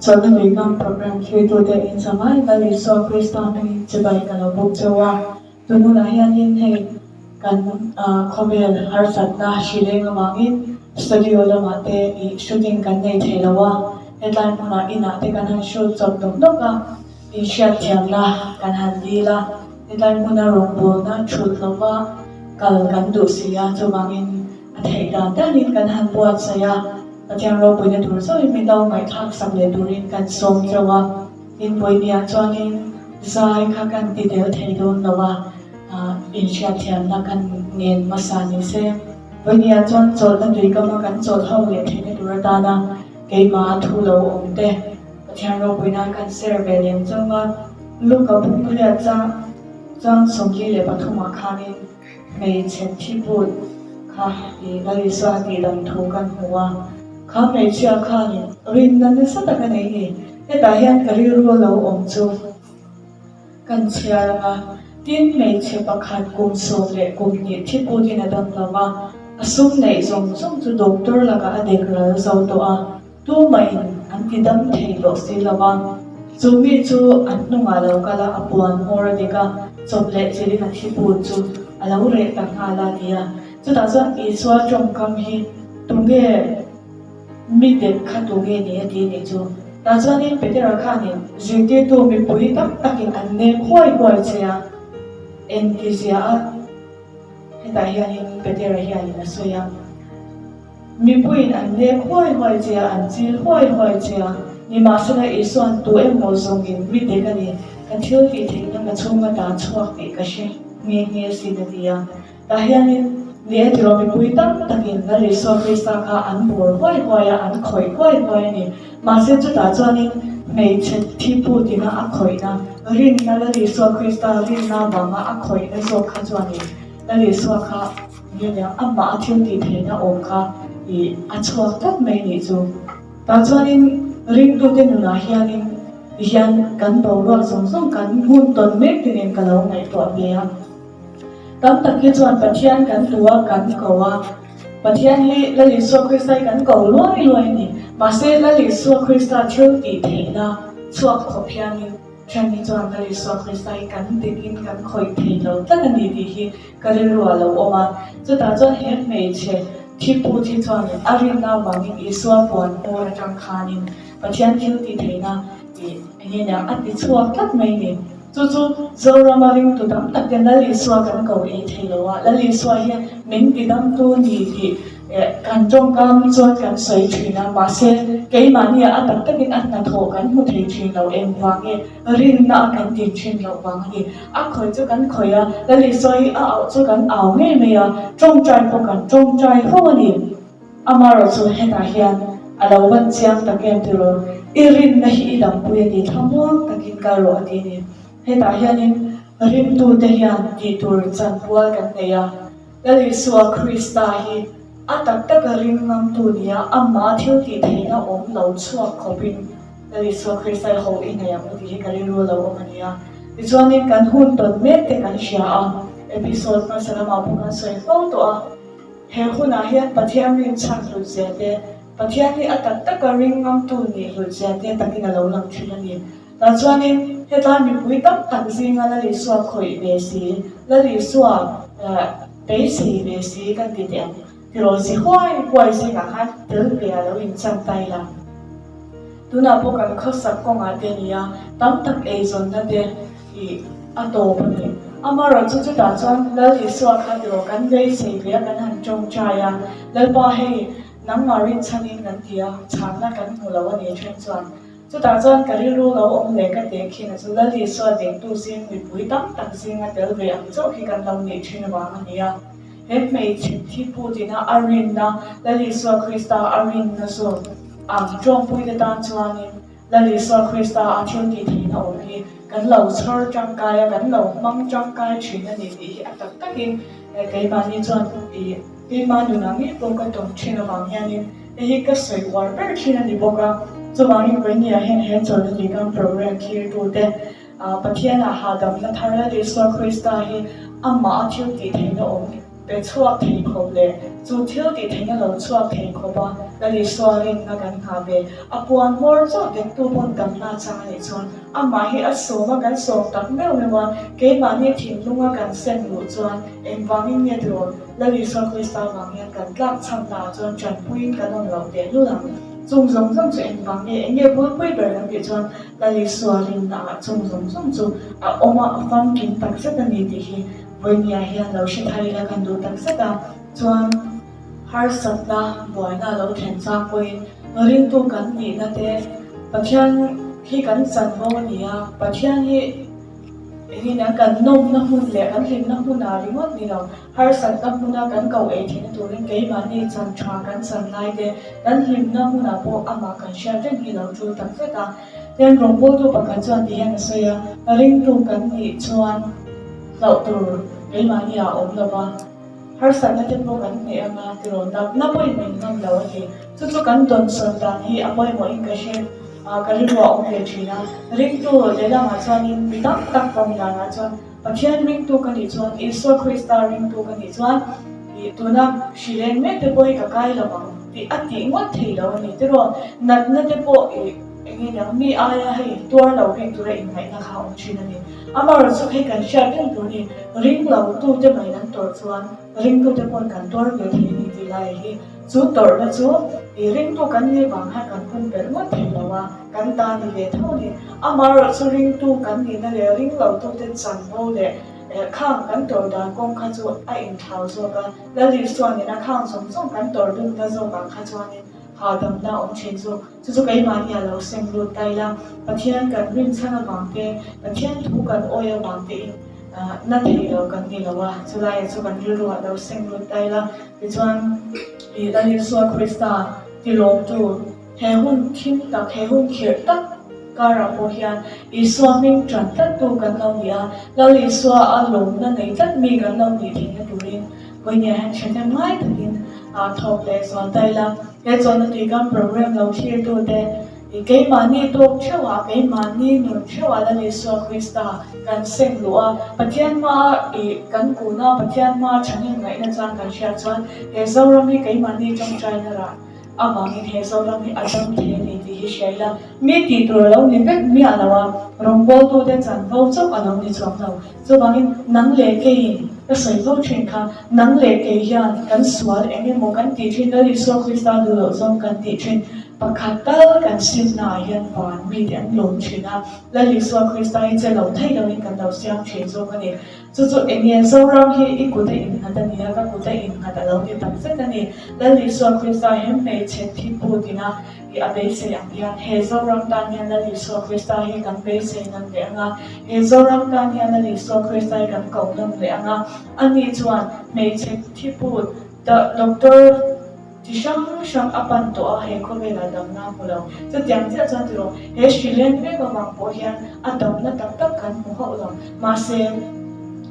Chawlhna Tuikam Programme thirtute inzamai Lal Isua Krista hmingin chibai ka lo buk cheu a. Tun hunah hianin hei kan khawvel harsatna hri leng avangin studio lamah te ih shooting kan nei thei lo a, hetlai hmunah inah te kan han shoot chawp nawk nawk a, inhriatthiamna kan han dil a, hetlai hmuna rawngbawlna thut lova kal kan duh si a, chuvangin a theih dan danin kan han buatsaih a, Pathian ropuina tur zawhin min lo ngaihthlak sak leh turin kan sawm chauh a. Inpawihniah chuanin zai kha kan ti tel thei dawn lo a, inhriatthiamna kan ngen hmasa ni se. Pawihniah chuan chawlhna tuikama kan chawlh ho leh theihna tur atana keimah thu lo awm te Pathian ropuina kan ser ve lem chang a, Luka bung riat chang chang 43 ah khanin hmeichhe thibut kha i Lal Isua tihdam thu kan hmu a, kha hmeichhia khanin rinna nasa tak a nei ni. Hetah hian ka rilru lo awm chu kan chhiar ang a, tin hmeichhe pakhat kum 12 thiputin a dam lo va, a sum neih zawng zawng chu doctor lakah a dek ral zo tawh a, tumahin an ti dam thei tawh si lo va. Chu mi chu an hnungah lo kal a, a puan hmawr a dik a, chawp leh chilhin a thiput chu a lo reh ta nghal a ti a. Chutah chuan Isua tawngkam hi tunge? Mi dek kha tu nge ni a ti nih chu. Tah chuanin Petera khanin zirtirtu mipui tam takin an nek huai huai che a, engti zia a? Hetah hianin Petera hianin a sawi a, Mipuiin an nek huai huai che a, an chil huai huai che a, nimahsela Isua'n tu emaw zawngin mi dek a ni, ka thil tih theihna ka chhung ata chhuak tih ka hre nghe nghe sin a ti a. Tah hianin ni e tiraw mipui tam takin Lal Isua Krista kha an bawr huai huai a, an khawih huai huai a ni. Mahse chutah chuanin hmeichhe thi putina a khawihna, rinna Lal Isua Krista rinna avanga a khawihna zawk kha chuanin Lal Isua kha nge nia amah a thil tih theihna awm kha ih a chhuak tlat mai nih chu. Tah chuanin ringtute nunah hianin tihian kan boruak zawng zawng kan hun tawn mek te nen ka lo ngaihtuah ve a. Tam tak hi chuan Pathian kan hlu a, kan ko a. Pathian hi Lal Isua Krista hi kan ko luai luai a ni. Mahse Lal Isua Krista thil tih theihna chhuak khawp hianin then hi chuan Lal Isua Krista hi kan dikin kan khawih thei lo tlat a ni tih hi ka rilru a lo awm a. Chutah chuan he hmeichhe thiput hi chuanin a rinna avangin Isua puan hmawr atang khanin Pathian thil tih theihna ih eng nge nia a ti chhuak tlat mai ni. Chu chu Zorama ringtu tam tak te Lal Isua kan ko ei thei lo a, Lal Isua hi min tidamtu ni tih kan tawngkam chuan kan sawi thin a, mahse keimahnia a tak takin a hnathawh kan hmu thei thin lo engvang nge rinna a kan din thin loh vang a ni. A khawih chu kan khawih a, Lal Isua hi a auh chu kan au ngei mai a, tawngtai pawh kan tawngtai fo a ni. Amaherawh chu hetah hian a lo van chiang tak em tiraw? I rinna hi i dampui a ti, thlamuang takin kal rawh a ti a ni. Hetah hianin ringtute hian tih tur chanpual kan nei a, Lal Isua Krista hi a tak taka ring ngamtu nia amah thil tih theihna awm lo chhuak khawpin Lal Isua Krista i ho i nei ang u tih hi ka rilru lo awm a ni a. Tichuanin kan hun tawn mek te kan hria a, episode hmasa lamah pawh kan sawi fo tawh a. He hunah hian Pathian rinchhan hlutzia te, Pathian hi a tak taka ring ngamtu nih hlutzia te takin a lo lang thin a ni. Tah chuanin hetlai mipui tam tak zinga Lal Isua khawih ve si, Lal Isua beisei ve si kan ti teh ang. Tiraw zi huai huai zingah khan tel ve a lo inchan ta ila. Tunah pawh kan khawsak kawngah te a ni a, tam tak eizawnna te ih a tawp a ni. Amaherawh chu chutah chuan Lal Isua kha tiraw kan beisei ve a, kan han tawngtai a, Lalpa hei nangmah rinchhanin kan ti a, chhanna kan hmu lo a ni then chuan. Chutah chuan ka rilru lo awm leh ka teh khin a chu Lal Isua dengtu zing mipui tam tak zinga tel ve ang chauh hi kan lo nih thin vang a ni a. He hmeichhe thi putina a rinna, Lal Isua Krista a rinna zawk ang tawngpuite tan chuanin Lal Isua Krista a thil tih theihna awm hi kan lo chhawr tangkai a, kan lo hmang tangkai thin a ni tih hi a tak takin keimahni chuan ih keimah nunah ngei pawh ka tawng thin avang hianin hei hi ka sawi uar ber thin a ni bawk a. Chuvangin Vawinia hian he chawlhna tihkam program thlirtute Pathianah hahdamna thar Lal Isua Krista hi amah a thil tih theihna awm. Pe chhuak thei khawp leh chu thil tih theihna lo chhuak thei khawp a, Lal Isua rinna kan nghah ve. A puan hmawr chauh dektu pawn damna chang a nih chuan amah hi a sawm a, kan sawm tak meuh meuh a, keimahni thinlunga kan sen luh chuan engvangin nge tiraw Lal Isua Krista vang hian kan tlak chhamna ah chuan tanpuiin kan awm loh tehlul ang. Chung zawng zawng chu engvang nge, eng nge bulpui ber kan tih chuan Lal Isua rinna ah chung zawng zawng chu a awm a, a famkim takzet a ni tih hi Vawinia hian lo hre thar ila kan duh tak zet a, chuan harsatna buaina a lo thlen chang pawhin ringtu kan nihna te Pathian hi kan chanvo a ni a, Pathian hi engin an kan nawmna hmun leh kan hlimna hmunah ringawt ni lo, harsatna hmuna kan ko ei theihna turin keimahni chan tha kan chan lai te kan hlimna hmunah pawh amah kan hriat reng hi lo tul tak zet a. Tin, rawngbawltu pakhat chuan ti hian a sawi a, ringtu kan nih chuan hlauh tur keimahni ah a awm lo va, harsatna te pawh kan hneh anga tiraw natna pawhin min ngam lo a ti. Chu chu kan dawnsawn dan hi a pawimawhin ka hre a, ka rilru a awm ve thin a. Ringtu lehlamah chuanin mi tam tak pawm danah chuan Pathian ringtu ka nih chuan, Isua Krista ringtu ka nih chuan ih tuna hrileng mek te pawh hi ka kai lo ang tih a tih ngawt thei lo a ni tiraw. Natna te pawh ih eng nge niang mi aia hei tuar lo bik tura inngaihna kha a awm thin a ni. Amaherawhchu hei kan hriat reng tur a ni, ring lo tute mai an tawrh chuan ringtute pawn kan tuar ve thei a ni tih lai hi chu tawrhna chu ih ringtu kan nih vang khan kan pumpelh ngawt thei lo a, kan ta ni ve tho a ni. Amaherawhchu ringtu kan nihna leh ring lo tute chanvo leh khang kan tawrh dan kawng kha chu a inthlau zawk a, Lal Isua nena khang zawng zawng kan tawrh dunna zawkah kha chuanin hahdamna a awm thin zawk. Chu chu keimahni a lo sem lut ta ila, Pathian kan rinchhan avang te, Pathian thu kan awi avang tein na thei lo kan ni lo a, chulaiah chu kan rilru ah lo sem lut ta ila, tichuan ih Lal Isua Krista tilawmtu he hun thim tak, he hun khirh tak karah pawh hian Isua hming tan tlattu kan lo ni a, Lal Isua a lawmna nei tlat mi kan lo nih theihna turin Vawinia hian thahnem ngai takin thawk leh zual ta ila. He chawlhna tuikam program lo thlirtute i keimahni tawk theuhah, keimahni nun theuhah Lal Isua Krista kan seng luh a, Pathian hmaa i kan kun a, Pathian hmaa thahnem ngaihna chang kan hriat chuan he Zoram hi keimahni tawngtaina rah avangin he Zoram hi a dam thei a ni tih hi hria ila, mi tih tur a lo ni vek miah lo a, rawngbawltute chanvo chauh a lo ni chuang lo. Chuvangin nang leh keiin ka sawi fo thin kha, nang leh kei hian kan sual eng emaw kan tih thin, Lal Isua Krista duh loh zawng kan tih thin, pakhat tal kan simnaah hian van mite an lawm thin a, Lal Isua Krista hi che lo thei loin kan lo siam thin zawk a ni. Chu chu eng nge Zoram hi i kut a innghat a ni a, ka kut a innghat a lo ni tak zet a ni. Lal Isua Krista he hmeichhe thi putin a I a beisei ang hian he Zoram tan hian Lal Isua Krista hi kan beisei nawn leh ang a, he Zoram tan hian Lal Isua Krista hi kan koh nawn leh ang a. Ani chuan hmeichhe thiput doctor chi hrang hrang a pan tawh a, he khawvelah damna a hmu lo. Chutiang chiah chuan tiraw, he hri leng mek avang pawh hian a damna tak tak kan hmu hauh lo. Mahse,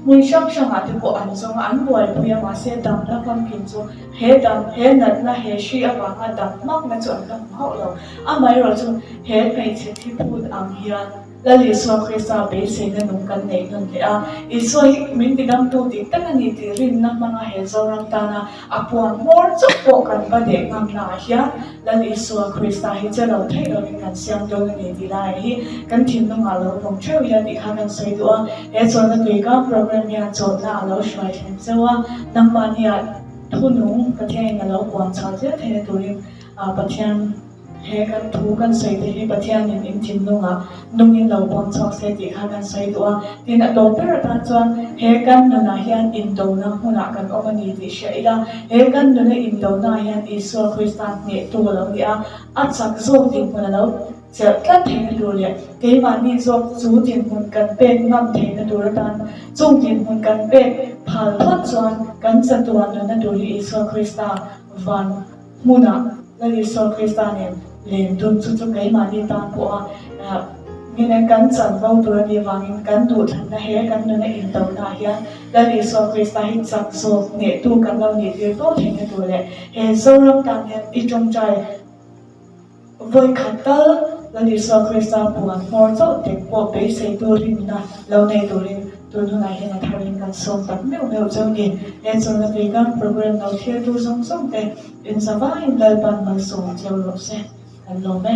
hmun hrang hrangah te pawh an zawng a, an buaipui a, mahse damna famkim chu He dam, he natna, he hri avanga dam hmakna chu an la hmu hauh lo. Amaherawhchu, he hmeichhe thi phut ang hian Lal Isua Krista beiseina nung kan neih nawn leh a. Isua hi min tidamtu dik tak a ni tih rinna hmanga he Zoram tana a puan hmawr chauh pawh kan va deh ngamnaah hian Lal Isua Krista hi che lo theih lovin kan siam dawn a ni tih laiah hi kan thinlungah lo vawng theuh ila tih kha kan sawi duh a. He chawlhna tuikang program hian chawlhna a lo hruai thleng cheu a, nangmahniah Thunung Pathianin a lo puan chhuah zel theihna turin Pathian he kan thu kan sawi te hi Pathianin in thinlungah nungin lo puang chhuak se tih kha kan sawi duh a. Tin, a tawp ber atan chuan he kan nunah hian indona hmunah kan awm a ni tih hria ila, he kan nuna indonaah hian Isua Krista hnehtu a lo ni a, a chak zawk dinhmun a lo Chelh tlat theihna tur leh keimahni zawk chu dinhmun kan pek ngam theihna tur atan chung dinhmun kan pek phal phawt chuan kan chatuan nunna tur hi Isua Krista van hmunah Lal Isua Krista nen len dun chu chu keimahni tan pawha nginen kan chanvo tur a nih vangin kan duhthlanna he kan nuna indonaah hian Lal Isua Krista hi chak zawk hnehtu kan lo nih tir fo theihna tur leh he Zoram tan hian i tawngtai Vawi khat tal Lal Isua Krista puan hmawr chauh tek pawh beiseitu rinna lo nei turin. Tun hunah hian a tharin kan sawm tak meuh meuh cheu ni. He chawlhna tuikang program lo thirtu zawng zawng te inzavaiin Lalpan malsawm cheu rawh se. Kan lawm e.